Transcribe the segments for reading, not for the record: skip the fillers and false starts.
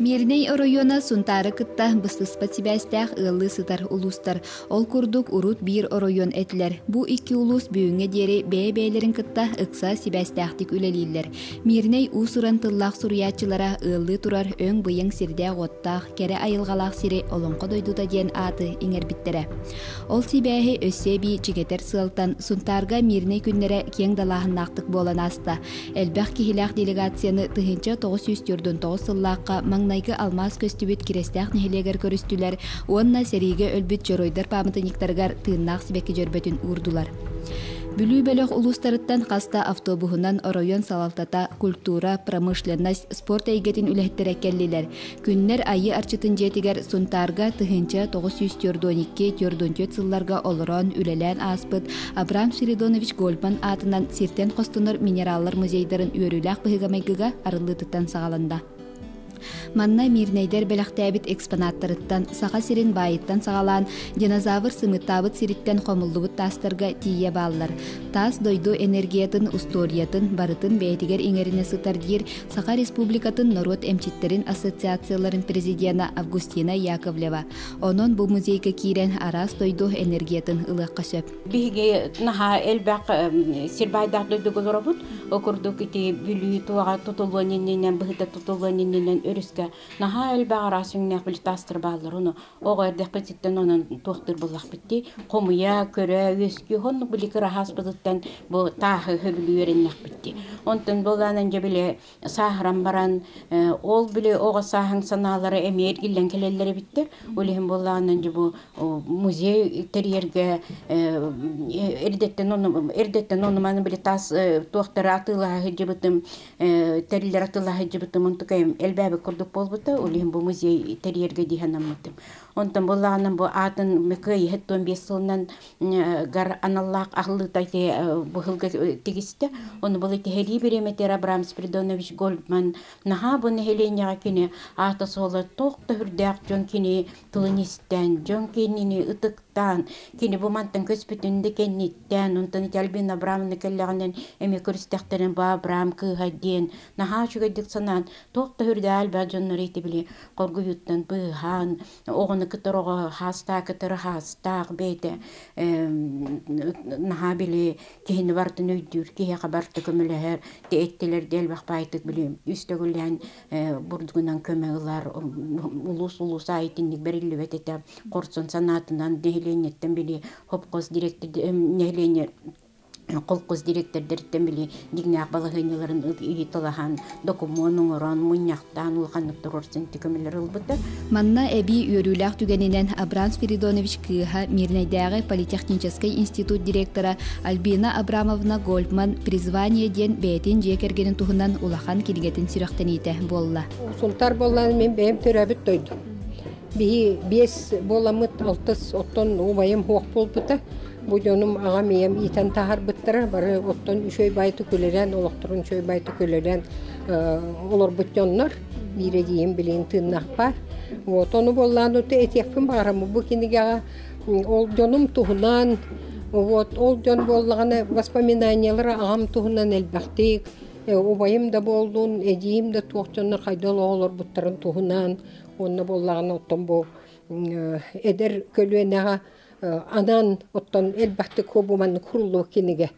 Мииринэй оройуона Сунтаары кытта быстыспат сибээстээх ыаллыы сытар улуустар. Ол курдук урут биир оройуон этилэр. Бу икки улуус бүгүҥҥэ диэри бэйэ-бэйэлэрин кытта ыкса сибээстээхтик үлэлииллэр. Мииринэй уус-уран тыллаах суруйааччылара ыаллыы турар өҥ-быйаҥ сирдээх-уоттаах, кэрэ айылҕалаах сири Олоҥхо дойдута диэн ааты иҥэрбиттэрэ. Ол сибээһи өссө эбии чиҥэтэр сыалтан Сунтаарга Мииринэй күннэрэ киэҥ далааһыннаахтык буолан ааста. Элбэх киһилээх делегацияны 1949 сыллаахха маҥнайгы алмаас көстүбүт Кирэстээх нэһилиэгэр көрүстүлэр уонна сэриигэ өлбүт дьоруойдар пааматынньыктарыгар тыыннаах сибэкки дьөрбөтүн уурдулар. Бүлүү бөлөх улуустарыттан хас да автобуһунан оройуон салалтата, культура, промышленность, спорт эйгэтин үлэһиттэрэ кэллилэр. Күннэр Айыы Арчытын дьиэтигэр Сунтаарга 1942-44 сылларга олорон, үлэлээн ааспыт Абрам Спиридонович Гольман аатынан сиртэн хостонор минераллар музейдарын үөрүүлээх быһыыга-майгыга арыллыытыттан саҕаланна. Манна мирнэйдэр бэлэхтээбит экспонаттарыттан Саха сирин баайыттан саҕалаан динозавр сымыттаабыт сириттэн хомуллубут таастарга тиийэ бааллар. Таас дойду энергиятын, устуоруйатын барытын бэйэтигэр иҥэринэ сытар диир Саха Республикатын норуот эмчиттэрин ассоциацияларын президена Августина Яковлева. Онон бу музейга киирэн араас дойду энергиятын ылыахха сөп. Биһиги наһаа элбэх сир баайдаах дойдуга олоробут. Ол курдук ити Бүлүү туоҕа тутуллуон иннинэн, быһыта тутуллуон иннинэн өрүскэ наһаа элбэх араас өҥнөөх били таастар бааллар. Ону оҕо эрдэхпититтэн онон туохтуур буоллахпыт дии. Хомуйа, көрө, үөскүү оннук били кыраһааспытыттан бу тааһы сөбүлүү үөрэннэхпит дии. Онтон буолаанан дьэ били сааһыран баран ол били оҕо сааһыҥ санаалара эмиэ эргиллэн кэлэллэр эбиттэр. Ол иһин буоллаҕынан дьэ бу музей тэрийэргэ эрдэттэн ону эрдэттэн ону маны били таас туохтары атыылаһа сылдьыбытым тэриллэр атыылаһа сылдьыбытым онтукайым элбээбит курдук буолбута. Ол иһин бу музей тэрийэргэ дии санаммытым. Онтон буоллаҕына бу аатын кыайыһыт 15 сылынан гар аналлаах аһыллыыта ити быһылга тигистэ. Ону бұл ити бириэмэтигэр Абрам Спиридонович Гольдман наһаа бу нэһилиэнньэҕэ кини аата-суола туох да үрдээх дьон кини тылын истэн, дьон кинини ытыктаан, кини бу мантан көспүтүн да кэнниттэн, онтон ити Альбина Абрамовна кэллэҕинэн эмиэ көрүстэхтэрин бу Абрам кыыһа диэн наһаа үчүгэйдик санаан, туох да үрдээх элбэх дьоннор ити били хоргуйууттан быыһаан, оҕону кытары оҕо хаастаах кытары хаастаах бэйэтэ наһаа били киһини барытын өйдүүр, киһиэхэ барыта көмөлөһөр, эттилэр да элбэх баайтык били үс төгүллээн бурдугунан көмө ылар, улуус-улуус аайы итинник бэриллибэт этэ. Хорсун санаатынан нэһилиэнньэттэн били хопкос директор нэһилиэнньэ холкуос дириэктэрдэриттэн били дьиҥнээх балаһыанньаларын ыйыталаһан, докумуон оҥорон, мунньахтаан улаханнык туруорсан көмөлөр ылбыта. Манна эбии үөрүүлээх түгэнинэн Абрам Спиридонович кыыһа Мирнэйдээҕи политехническай институт директора Альбина Абрамовна Гольдман «Призвание» диэн бэйэтин дьиэ кэргэнин туһунан улахан кинигэтин сүрэхтэниитэ буолла. Сунтаар буоллаан мин бэйэм төрөөбүт дойдум. Биһи биэс буоламмыт алтыс оттон убайым суох буолбута. Бу дьонум аҕам ийэм иитэн таһаарбыттара. Бары оттон үчүгэй баайты күлэлээн, олохторун үчүгэй баайты күлэлээн олорбут дьоннор. Биир эдьиийим билигин тыыннаах баар. Вот ону буоллаан этиэхпин баҕараммын бу кинигэҕэ ол дьонум туһунан вот ол дьон буоллаҕына воспоминаниялара аҕам туһунан элбэхтик убайым да буоллун, эдьиийим да туох дьоннор хайдах олорбуттарын туһунан уонна буоллаҕына оттон бу эдэр көлүөнэҕэ анаан оттон элбэхтик хобуманнык хуруллуо кинигэ.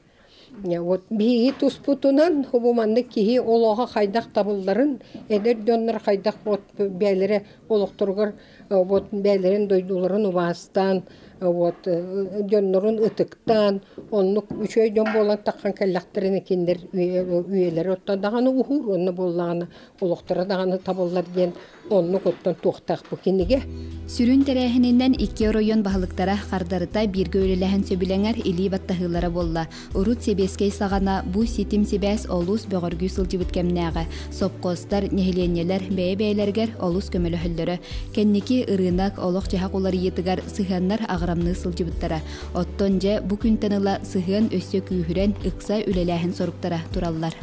Вот биһиги туспутунан хобуманнык киһи олоҕо хайдах табылларын, эдэр дьоннор хайдах вот бэйэлэрэ олохторугар вот бэйэлэрин дойдуларын убаастаан вот дьоннорун ытыктаан оннук үчүгэй дьон буолан таххан кэллэхтэринэ кинилэр үйэлэрэ оттон даҕаны уһуур уонна буоллаҕына олохторо даҕаны табыллар диэн оннук оттон туохтаах бу кинигэ. Сүрүн тэрээһининэн икки оройуон баһылыктара хардарыта бииргэ үлэлэһэн сөбүлэҥэр илии баттаһыылара буолла. Урут сэбиэскэй саҕана бу ситим-сибээс олус бөҕөргүү сылдьыбыт кэмнээҕэ. Сопхуостар, нэһилиэнньэлэр бэйэ-бэйэлэригэр олус көмөлөһөллөрө. Кэнники ырыынак олох-дьаһах уларыйыытыгар сыһыаннар аҕырамныы сылдьыбыттара. Оттон дьэ бу күнтэн ыла сыһыан өссө күүһүрэн, ыкса үлэлээһин соруктара тураллар.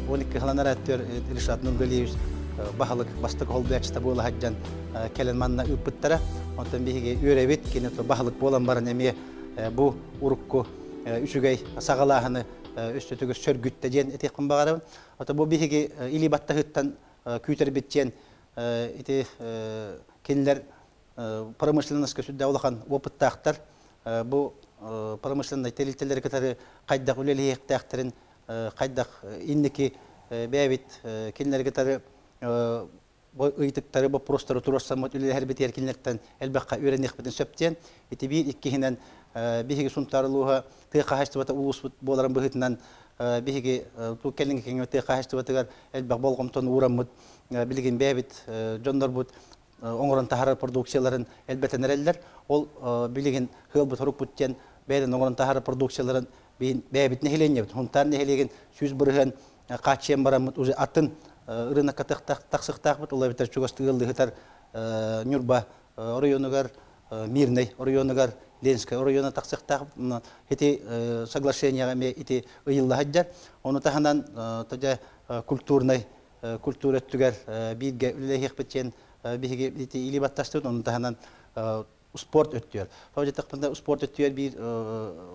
12 сыланар өттүгэр Ильшат Нургалиевич баһылык бастакы холбуйааччыта буола сылдьан кэлэн манна ыыппыттара. Онтон биһиги үөрэбит, кини баһылык буолан баран эмиэ бу урукку үчүгэй саҕалааһыны өссө сөргүттэ диэн этиэхпин баҕарабын. Ото бу биһиги илии баттаһыттан күүтэрбит диэн. Ити кинилэр промышленноска сүрдээх улахан опыттаахтар. Бу промышленнай тэрилтэлэри кытары хайдах үлэлиэхтээхтэрин, хайдах инники бэйэбит кинилэри кытары ыйытыктары, боппуруостары туруорсаммыт үлэлэһэрбитигэр кинилэртэн элбэххэ үөрэниэхпитин сөп диэн. Ити биир иккиһинэн биһиги Сунтаар улууһа тыа хаһаайыстыбата улууспут буоларын быһыытынан биһиги кэлиҥҥи кэмҥэ тыа хаһаайыстыбатыгар элбэх болҕомтону уураммыт билигин бэйэбит дьоннорбут оҥорон таһаарар продукцияларын элбэтэн эрэллэр. Ол билигин ыалбыт орукпут диэн бэйэлэрин оҥорон таһаарар продукцияларын бэйэбит нэһилиэнньэбит Сунтаар нэһилиэгин 100% хааччыйан бараммыт уже атын ырыынакка тахсыахтаахпыт. Ол эбэтэр чугастыы ыаллыһытар Ньурба оройуонугар, Мирнэй оройуонугар, Ленскэй оройуона тахсыахтаах. Ити соглашениеҕа эмиэ ити ыйылла сылдьар. Ону таһынан тожа культурнай культура өттүгэр бииргэ үлэлэһиэхпит диэн биһиги ити илии баттастыбыт. Ону таһынан спорт өттүгэр. Тоҕо диэтэхпинэ, спорт өттүгэр биир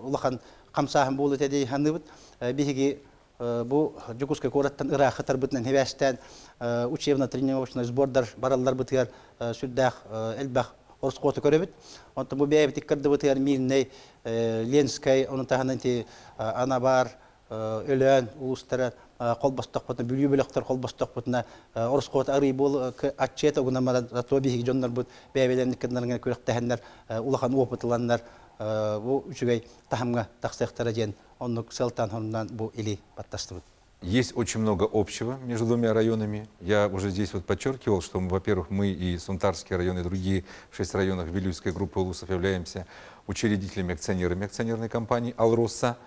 улахан хамсааһын буолуо этэ дии саныыбыт. Биһиги бу Дьокуускай куораттан ыраах ытарбытынан сибээстээн учебно-тренировочный сбордар баралларбытыгар сүрдээх элбэх ороскуоту көрөбүт. Онтон бу бэйэбит иккардыбытыгар Мирнэй, Ленскэй, ону таһынан ити Анабар, Өлөөн улуустара холбостохпутуна, Бүлүү бөлөхтөр холбостохпутуна ороскуот арый буол аччыат огунан баран зато биһиги дьоннорбут бэйэбэлэрин иккардыларыгар күрэхтэһэннэр улахан опыт ыланнар бу үчүгэй таһымҥа тахсыахтара диэн оннук сыалтан хорунан бу или баттастыбыт. Есть очень много общего между двумя районами. Я уже здесь вот подчеркивал, что, во-первых, мы и Сунтарский район, и другие шесть районов Вилюйской группы улусов являемся учредителями, акционерами акционерной компании «Алроса».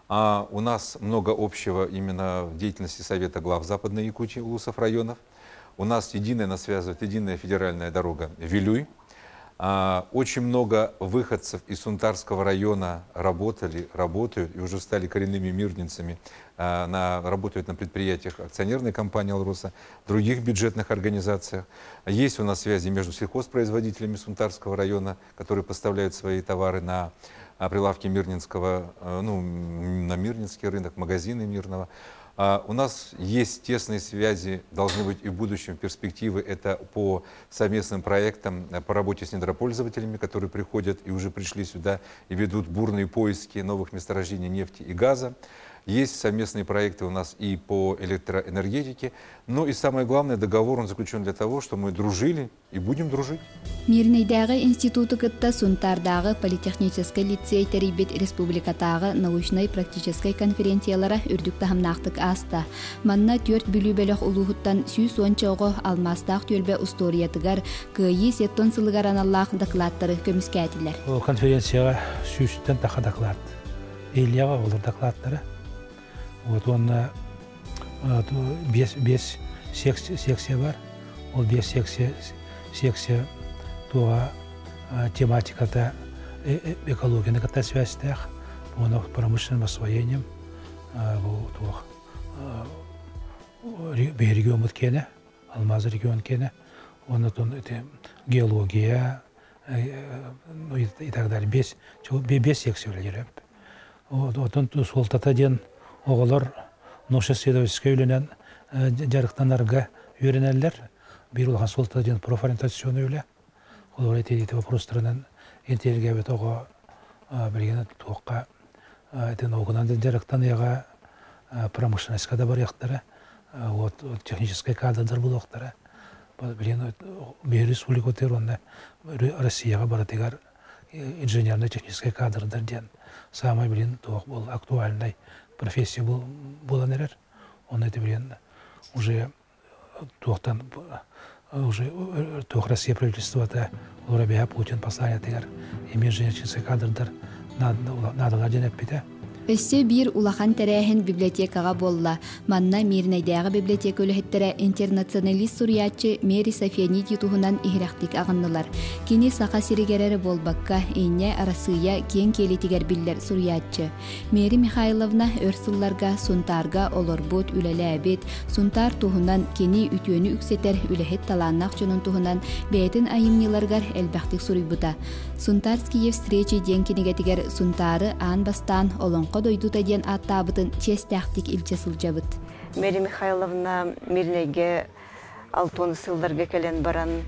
А у нас много общего именно в деятельности Совета глав Западной Якутии, улусов районов. У нас единая, нас связывает единая федеральная дорога Вилюй. Очень много выходцев из Сунтарского района работали, работают и уже стали коренными мирнинцами, работают на предприятиях акционерной компании «Алроса», других бюджетных организациях. Есть у нас связи между сельхозпроизводителями Сунтарского района, которые поставляют свои товары на прилавки Мирнинского, ну, на Мирнинский рынок, магазины Мирного. У нас есть тесные связи, должны быть и в будущем перспективы, это по совместным проектам по работе с недропользователями, которые приходят и уже пришли сюда и ведут бурные поиски новых месторождений нефти и газа. Есть совместные проекты у нас и по электроэнергетике. Ну и самое главное, договор он заключен для того, что мы дружили и будем дружить. Мирнэйдээҕи институту кытта Сунтаардааҕы политехническэй лицей тэрийбит республикатааҕы научнай-практическай конференциялара үрдүк таһымнаахтык ааста. Манна түөрт Бүлүү бөлөх улууһуттан 110 оҕо алмаастаах түөлбэ устуоруйатыгар Кыайыы 70 сылыгар аналлаах докладтары көмүскээтилэр. Конференцияҕа 100-тэн таха доклад. Ильяҕа олор докладтара. Вот уонна биэс секция бар. Ол биэс секция туоҕа тематиката экологияны кытта связьтээх, уонна промышленным освоением бу туох биһи региоммут киэнэ, алмаз регион киэнэ, уонна ити геология и так далее. Биэс секция үлэлиир. Отон суолтата диэн оҕолор научно-исследовательскай үлэнэн дьарыктанарга үөрэнэллэр. Биир улахан суолтата диэн профориентационный үлэ. Олор ити вопростарынан интеллигебит оҕо билигин туохха ити науканан дьарыктаныаҕа, промышленностька да барыахтара, вот техническай кадрдар булуохтара. Билигин биир республикатыгар уонна Россияҕа барытыгар инженерно-техническай кадрдар диэн саамай билин туох был актуальнай профессия буолан эрэр. Онно ити билин уже туохтан уже туох Россия правительствота олор Путин посланиятыгар инженерическай кадрдар наадалар диэн эппитэ. Өссө биир улахан тэрээһин библиотекаҕа буолла. Манна Мирнэйдээҕи библиотека үлэһиттэрэ интернационалист суруйааччы Мери Софианиди туһунан иһирэхтик аҕыннылар. Кини Саха сиригэр эрэ буолбакка, инньэ Арассыыйа киэҥ киэлитигэр биллэр суруйааччы. Мери Михайловна өр сылларга Сунтаарга олорбут, үлэлээбит, Сунтаар туһунан кини үтүөнү үксэтэр үлэһит талааннаах дьонун туһунан бэйэтин айымньыларыгар элбэхтик суруйбута. «Сунтарские встречи» диэн кинигэтигэр Сунтаары аан бастаан Олоҥхо дойдута диэн ааттаабытын чиэстээхтик илдьэ сылдьабыт. Мери Михайловна Мирнэйгэ Алтон сылларга кэлэн баран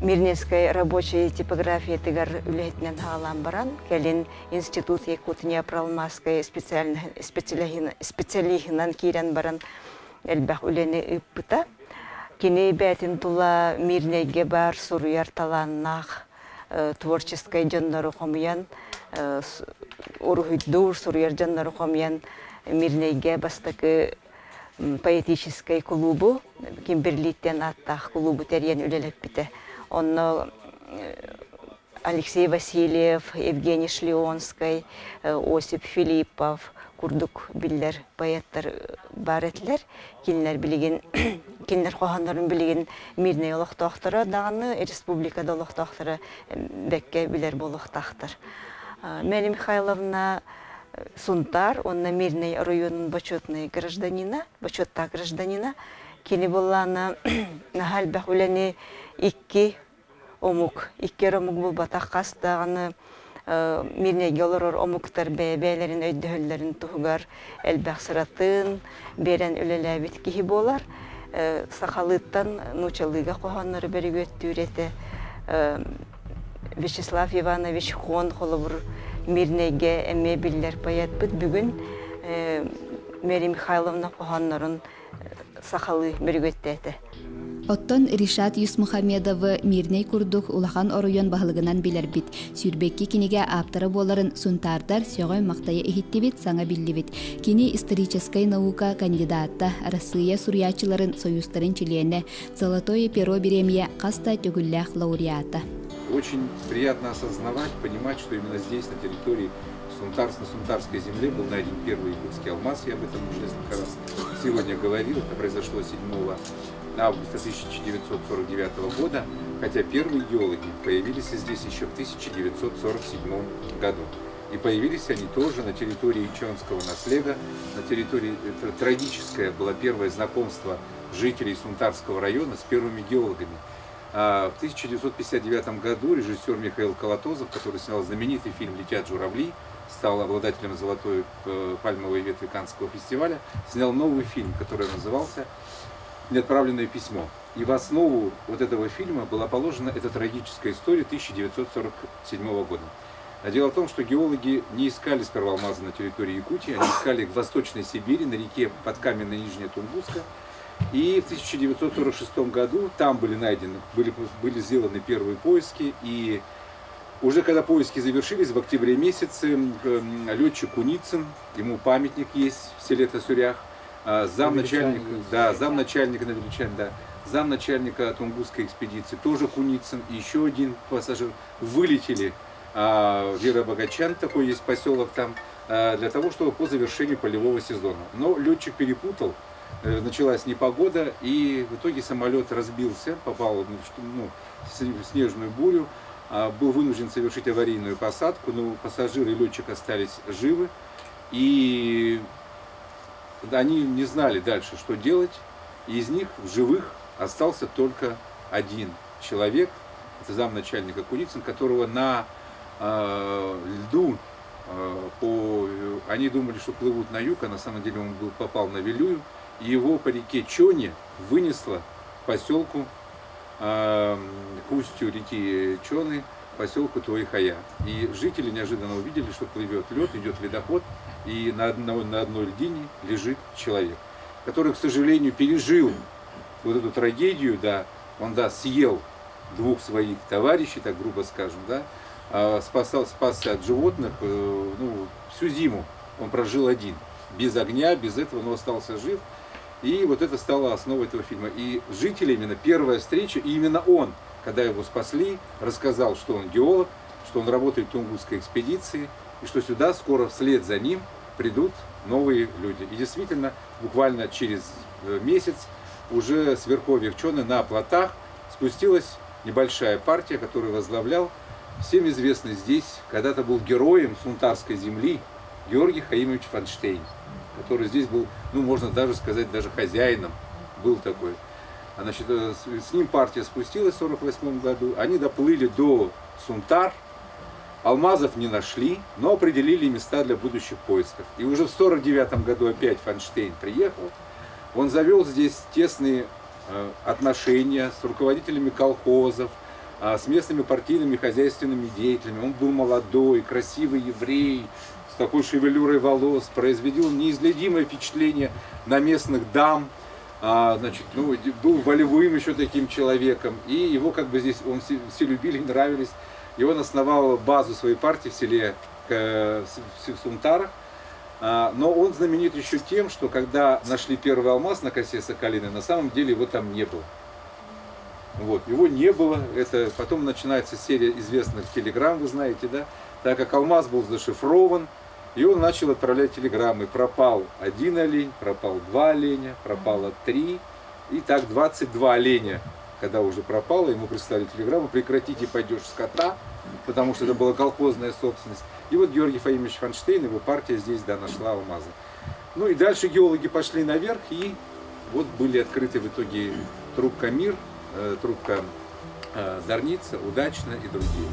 Мирнинскай рабочай типографиятыгар үлэһитинэн хаалаан баран, кэлин Институт Якутия Пролмасскай специалиһынан киирэн баран элбэх үлэни ыыппыта. Кини бээтин тула Мирнэйгэ баар суруйар талааннаах творческай дьоннору хомуйан, уруһуйдуур, суруйар дьоннору хомуйан Мирнэйгэ бастакы поэтическай кулуубу, Кимберлиттэн ааттаах кулуубу тэрийэн үлэлэппитэ. Онно Алексей Васильев, Евгений Шлеонскай, Осип Филиппов курдук биллэр поэттар баар этилэр. Кинилэр билигин кинилэр хоһооннорун билигин мирнэй олохтоохторо даҕаны, республика да олохтоохторо бэккэ билэр буолуохтаахтар. Мэри Михайловна Сунтаар уонна Мирнэй оройуонун бочуотунай гражданина, бочуоттаах гражданина. Кини буоллаана наһаа элбэх үлэни икки омук, икки эрэ омук булбатах хас даҕаны Мирнэйгэ олорор омуктар бэйэ-бэйэлэрин өйдөһөллөрүн туһугар элбэх сыратын биэрэн үлэлээбит киһи буолар. Сахалыыттан нуучалыыга хоһооннору бөрүгүөттүүр этэ. Вячеслав Иванович Хон холобур Мирнэйгэ эмиэ биллэр поэтпыт. Бүгүн Мэри Михайловна хоһооннорун сахалыы бөрүгүөттээтэ. Оттон Ришат Юсмухамедовы Мирнэй курдук улахан оройуон баһылыгынан билэрбит. Сүүрбэкки кинигэ ааптара буоларын сунтаардар сөҕө-махтайа иһиттибит, саҥа биллибит. Кини историческай наука кандидата, Арассыыйа суруйааччыларын союзтарын чилиэнэ, Золотое перо бириэмийэ хас да төгүллээх лауреата. Очень приятно осознавать, понимать, что именно здесь, на территории Сунтарс, на Сунтарской земле был найден первый якутский алмаз. Я об этом уже несколько раз сегодня говорил. Это произошло 7 августа 1949 года, хотя первые геологи появились здесь еще в 1947 году. И появились они тоже на территории Чонского наслега, на территории, это трагическое было первое знакомство жителей Сунтарского района с первыми геологами. В 1959 году режиссер Михаил Калатозов, который снял знаменитый фильм «Летят журавли», стал обладателем золотой пальмовой ветви Каннского фестиваля, снял новый фильм, который назывался «Неотправленное письмо». И в основу вот этого фильма была положена эта трагическая история 1947 года. А дело в том, что геологи не искали сперва алмазы на территории Якутии, они искали их в Восточной Сибири, на реке Подкаменная Нижняя Тунгуска. И в 1946 году там были найдены, были сделаны первые поиски. И уже когда поиски завершились, в октябре месяце, летчик Куницын, ему памятник есть в селе Тасурях, замначальник, да, замначальника на Величане, да, замначальника Тунгусской экспедиции, тоже Куницын, и еще один пассажир, вылетели Вера Богачан, такой есть поселок там, для того, чтобы по завершению полевого сезона. Но летчик перепутал, началась непогода, и в итоге самолет разбился, попал в снежную бурю, был вынужден совершить аварийную посадку, но пассажиры и летчик остались живы, и они не знали дальше, что делать, и из них в живых остался только один человек, это замначальника Куницын, которого на льду, они думали, что плывут на юг, а на самом деле он попал на Вилюю, и его по реке Чоне вынесло к поселку, к устью реки Чоны, поселку Туйхая. И жители неожиданно увидели, что плывет лед, идет ледоход, и на одной льдине лежит человек, который, к сожалению, пережил вот эту трагедию, да, он, да, съел двух своих товарищей, так грубо скажем, да, спасся от животных, ну, всю зиму он прожил один, без огня, без этого, но остался жив. И вот это стало основой этого фильма. И жители, именно первая встреча, и именно он, когда его спасли, рассказал, что он геолог, что он работает в Тунгусской экспедиции, и что сюда скоро вслед за ним придут новые люди. И действительно, буквально через месяц уже с верховьев Чоны на плотах спустилась небольшая партия, которую возглавлял всем известный здесь, когда-то был героем Сунтарской земли, Георгий Хаимович Фанштейн, который здесь был, ну, можно даже сказать, даже хозяином был такой. Значит, с ним партия спустилась в 1948 году, они доплыли до Сунтар, алмазов не нашли, но определили места для будущих поисков. И уже в 1949 году опять Фанштейн приехал, Он завел здесь тесные отношения с руководителями колхозов, с местными партийными хозяйственными деятелями. Он был молодой, красивый еврей, с такой шевелюрой волос, производил неизгладимое впечатление на местных дам. Значит, ну, был волевым еще таким человеком, и его как бы здесь он все, все любили, нравились. И он основал базу своей партии в селе в Сунтарах. Но он знаменит еще тем, что когда нашли первый алмаз на косе Соколиной, на самом деле его там не было. Вот, его не было. Это потом начинается серия известных телеграмм, вы знаете, да? Так как алмаз был зашифрован, и он начал отправлять телеграммы. Пропал один олень, пропал два оленя, пропало три. И так 22 оленя, когда уже пропало, ему прислали телеграмму: прекратите падеж скота, потому что это была колхозная собственность. И вот Георгий Фаимович Фанштейн, его партия здесь, да, нашла алмазы. Ну и дальше геологи пошли наверх, и вот были открыты в итоге трубка Мир, трубка Зарница, Удачная и другие.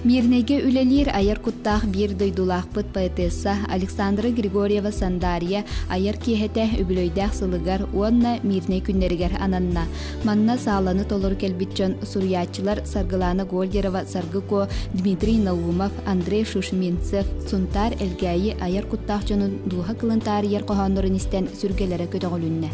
Мирнэйгэ үлэлиир айар куттаах биир дойдулаахпыт поэтесса Александра Григорьева Сандария айар киэһэтэ үбүлүөйдээх сылыгар уонна Мирнэй күннэригэр ананна. Манна сааланы толору кэлбит дьон суруйааччылар Саргылана Гольдерова, Саргы Куо, Дмитрий Наумов, Андрей Шушминцев, Сунтаар Элгээйи айар куттаах дьонун дууһа кылын таарыйар хоһооннорун истэн сүргэлэрэ көтөҕүлүннэ.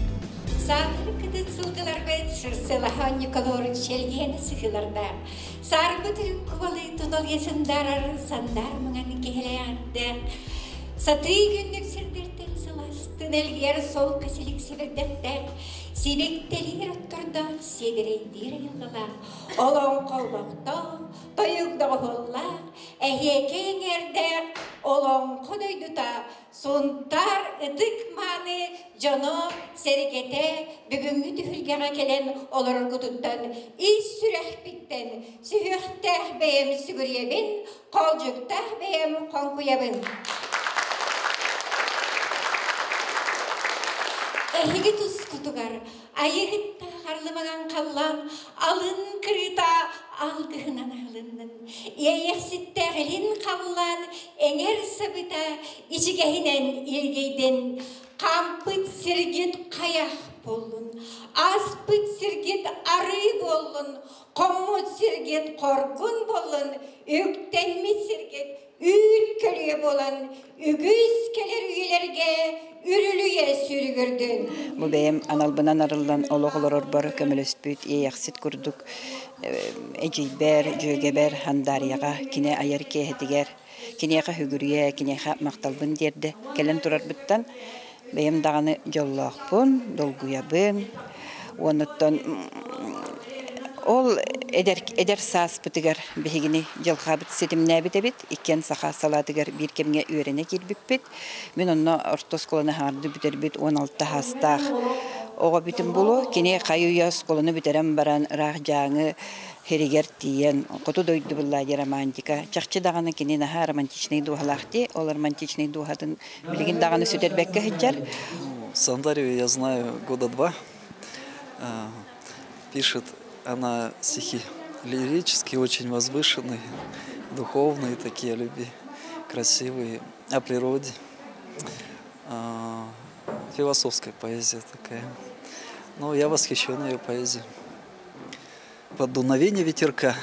Сааһыры кытыт сылгыларбыт сырсылаһа Николорун чэлгиэни сыһыылардаах. Саарбыт кубалы тунал есындарар сандар мыңан киһилэҕэрдээх. Сатыы күннүк сирдэртэн сыластын элгиэр сол кэсилик сибирдэхтээх. Сибиктэлиир оттордоох сиэдэрэйдиир айылҕалаах. Олоҥхоллохтоох, тойук доҕуһуоллаах, эһиэкэ эҥэрдээх олоҥхо дойдута Сунтаар ытык-мааны дьоно сэргэтэ бүгүҥҥү түһүлгэҕэ кэлэн олороргутуттан ис сүрэхпиттэн сүһүөхтээх бэйэм сүгүрүйэбин, хоолдьуктаах бэйэм хоҥкуйабын. Эһиги тускутугар айыһыттаах арлымаган халлаан алын кырыыта алгыһынан аһылыннын. Иэйэхситтээх илин халлаан эҥэр сабыта ичигэһинэн илгийдин. Хаампыт сиргит хайах буоллун, ааспыт сиргит арыы буоллун, хоммут сиргит хоргун буоллун, үктэммит сиргит үүт көлүйэ буолан үгүс кэлэр үйэлэргэ үрүлүйэ сүүрүгүрдүн. Бу бэйэм аналбынан арыллан олох олорорбор көмөлөспүт иэйэхсит курдук эдьиийбэр, дьүөгэбэр Хандарияҕа кини айар киэһэтигэр киниэхэ сүгүрүйэ, киниэхэ махталбын тиэрдэ кэлэн турарбыттан бэйэм даҕаны дьоллоохпун, долгуйабын. Уонуттан ол эдэр, эдэр сааспытыгар биһигини дьылҕабыт ситимнээбит эбит. Иккиэн саха салаатыгар биир кэмҥэ үөрэнэ киирбиппит. Мин онно орто оскуоланы хаарды бүтэрбит 16 саастаах оҕо бүтүн булу. Кини хайы-үйэ оскуоланы бүтэрэн баран ыраах дьааҥы сиригэр тиийэн хоту дойду булла романтика. Чахчы даҕаны кини наһаа романтичный дууһалаах дии. Ол романтичный дууһатын билигин даҕаны сүтэрбэккэ сылдьар. Сандарию я знаю года два. Пишет она стихи лирические, очень возвышенные, духовные такие любви, красивые, о природе. Философская поэзия такая. Ну, я восхищен ее поэзией. Под дуновение ветерка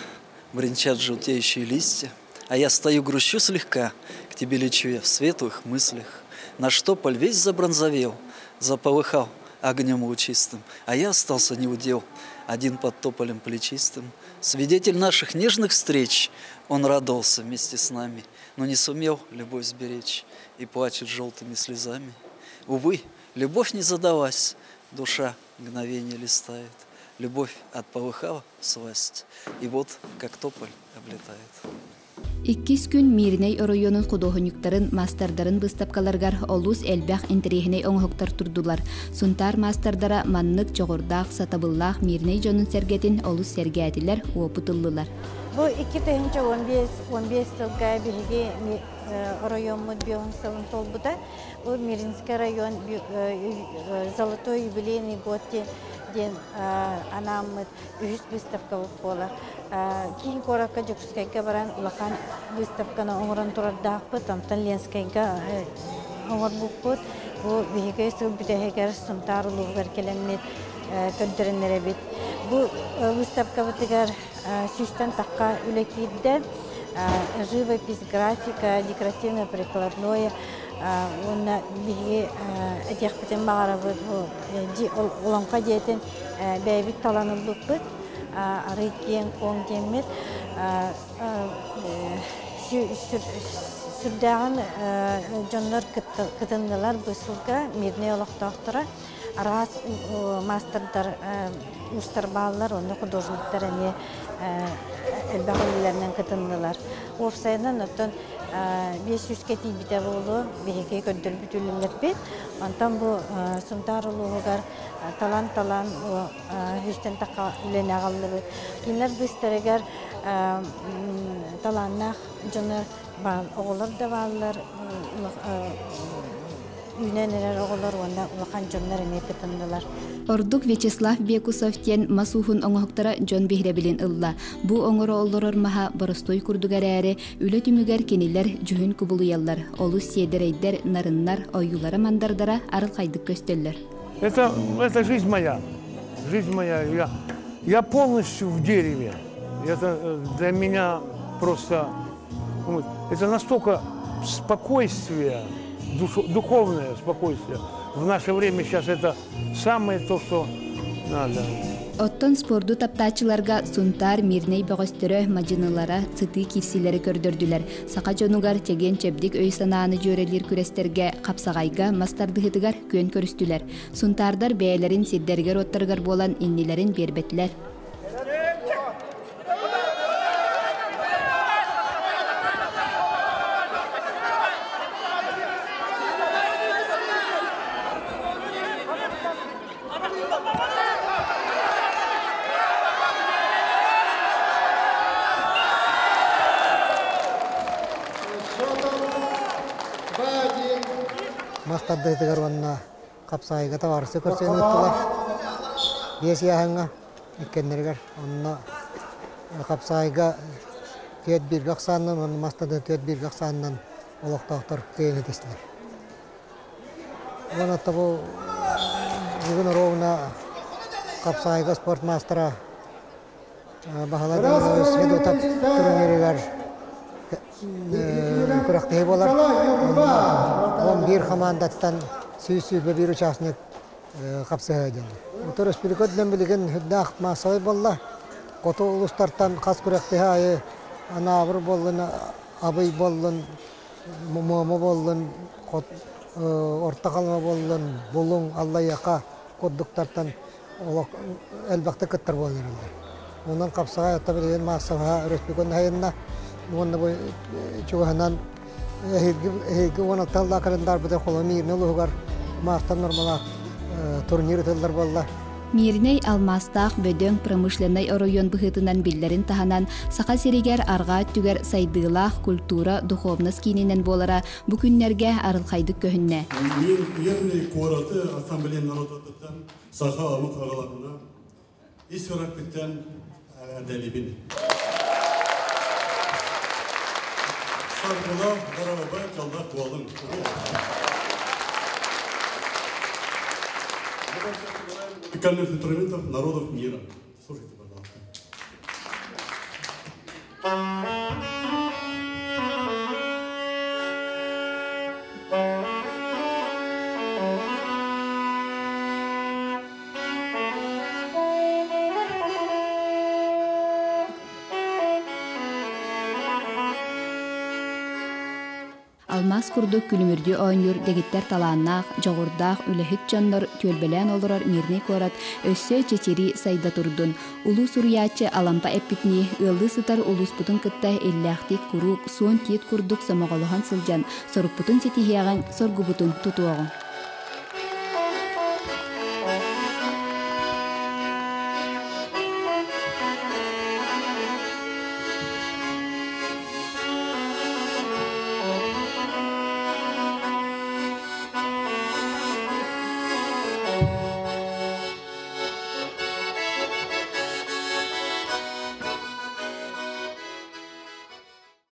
бренчат желтеющие листья, а я стою, грущу слегка, к тебе лечу я в светлых мыслях. Наш тополь весь забронзовел, заполыхал огнем лучистым, а я остался не у дел, один под тополем плечистым. Свидетель наших нежных встреч, он радовался вместе с нами, но не сумел любовь сберечь и плачет желтыми слезами. Увы, любовь не задалась, душа мгновение листает. Любовь отполыхала всласть, и вот как тополь облетает. Иккис күн Мииринэй оройуонун худуоһунньуктарын, маастардарын быыстапкаларыгар олус элбэх интэриэһинэй оҥоһуктар турдулар. Сунтаар маастардара маннык дьоҕурдаах, сатабыллаах Мииринэй дьонун-сэргэтин олус сэргээтилэр, уопут ыллылар. Бу 2015 15 сылга биһиги оройуоммут биоһун сылын туолбута. Бу Мирнинский район золотой юбилейный год диэн анааммыт үһүс выставкабыт буолар. Киин куоракка Дьокуускайга баран улахан выставканы оҥорон турардаахпыт, онтон Ленскэйгэ оҥорбуппут. Бу биһиги сыл бүтэһигэр Сунтаар улууһугар кэлэммит көрдөрөн эрэбит. Бу выставкабытыгар сүүстэн тахха үлэ киирдэ. Живопись, графика, декоративно-прикладное уонна биһиги этиэхпитин баҕарабыт бу олоҥхо дьиэтин бэйэбит талан ылбыппыт. Арый киэҥ-куоҥ диэммит сүрдээҕин дьоннор кытыннылар бу сылга мирнэй олохтоохторо араас маастардар уустар бааллар онно художниктар эмиэ элбэх үлэлэринэн кытыннылар. Уопсайынан оттон 500-гэ тиийбитэ буолуо биһиги көрдөрбүт үлэлэрбит. Онтон бу Сунтаар улууһугар талан-талан үстэн тахха үлэни аҕаллыбыт. Кинилэр быыстарыгар талааннаах дьоннор оҕолор да бааллар, үүнэн эрэр оҕолор уонна улахан дьоннор эмиэ кытыннылар. Ордук Вячеслав Бекусов диэн мас ууһун оҥоһуктара дьон биһирэбилин ылла. Бу оҥоро олорор маһа боростуой курдук эрээри, үлэ түмүгэр кинилэр дьүһүн кубулуйаллар, олус сиэдэрэйдэр, нарыннар, ойуулара-мандардара арылхайдык көстөллөр. Это, это жизнь моя. Жизнь моя. Я, я полностью в дереве. Это для меня просто... Это настолько спокойствие, духовное спокойствие. В наше время сейчас это самое то, что надо. Оттон спорду таптааччыларга Сунтаар Мирнэй бөҕөстөрө мадьынылара сытыы киирсиилэри көрдөрдүлэр. Саха дьонугар чэгиэн-чэбдик өй-санааны дьүөрэлиир күрэстэргэ хапсаҕайга мас тардыһыытыгар күөн көрүстүлэр. Сунтаардар бэйэлэрин сирдэригэр-уоттарыгар буолан иннилэрин биэрбэтилэр. Мас тардыһытыгар уонна хапсаайга табаарысы көрсөн ыыттылар. Биэс ыйааһыҥҥа иккэннэригэр онно хапсаайга түөрт бииргэ ахсаанынан уонна мас тардыһы түөрт бииргэ ахсаанынан олохтоохтор кыайан этистилэр. Уонна бу бүгүн ровно хапсаайга спорт маастара Баһылай Данилович Федотов турнирыгар күрэхтэһии буолар. Онно 11 хамаандаттан 121 участник хапсыһа диэн. Оту республика үрдүнэн билигин үрдээх маассабай буолла. Хоту улуустартан хас күрэхтэһии аайы Анаабыр буоллун, Абый буоллун, Муома буоллун, Орто Халыма буоллун, Булуҥ, Аллайыаха курдуктартан олох элбэхтик кыттар буолан эрэллэр. Онон хапсаҕай атта билигин маассабаһа өрөспүүбүлүкэ айанна уонна бу чугаһынан эһиилги эһиилги уон алталлаах календарбытын холоно Мирнэй улууһугар маастар нормалаах турнир ытыллар буолла. Мирнэй алмаастаах бөдөҥ промышленнай оройуон быһыытынан биллэрин таһынан, Саха сиригэр арҕаа өттүгэр сайдыылаах культура, духовность киининэн буолара бу күннэргэ арылхайдык көһүннэ. Мирный куораты Ассамблея народатыттан саха омук аҕаларына ис сүрэхпиттэн эҕэрдэлиибин. Саргылаах доруобай дьоллоох буолуҥ. Музыкальных инструментов народов мира. Слушайте, пожалуйста. Алмаас курдук күлүмүрдүү оонньуур дэгиттэр талааннаах, дьоҕурдаах үлэһит дьоннор түөлбэлээн олорор Мирнэй куорат өссө чэчирии сайда турдун. Улуу суруйааччы Алампа эппитинии, ыаллыы сытар улууспутун кытта иллээхтик куруук суон тиит курдук сомоҕолоһон сылдьан, сорукпутун ситиһиэҕиҥ, соргубутун тутуоҕуҥ.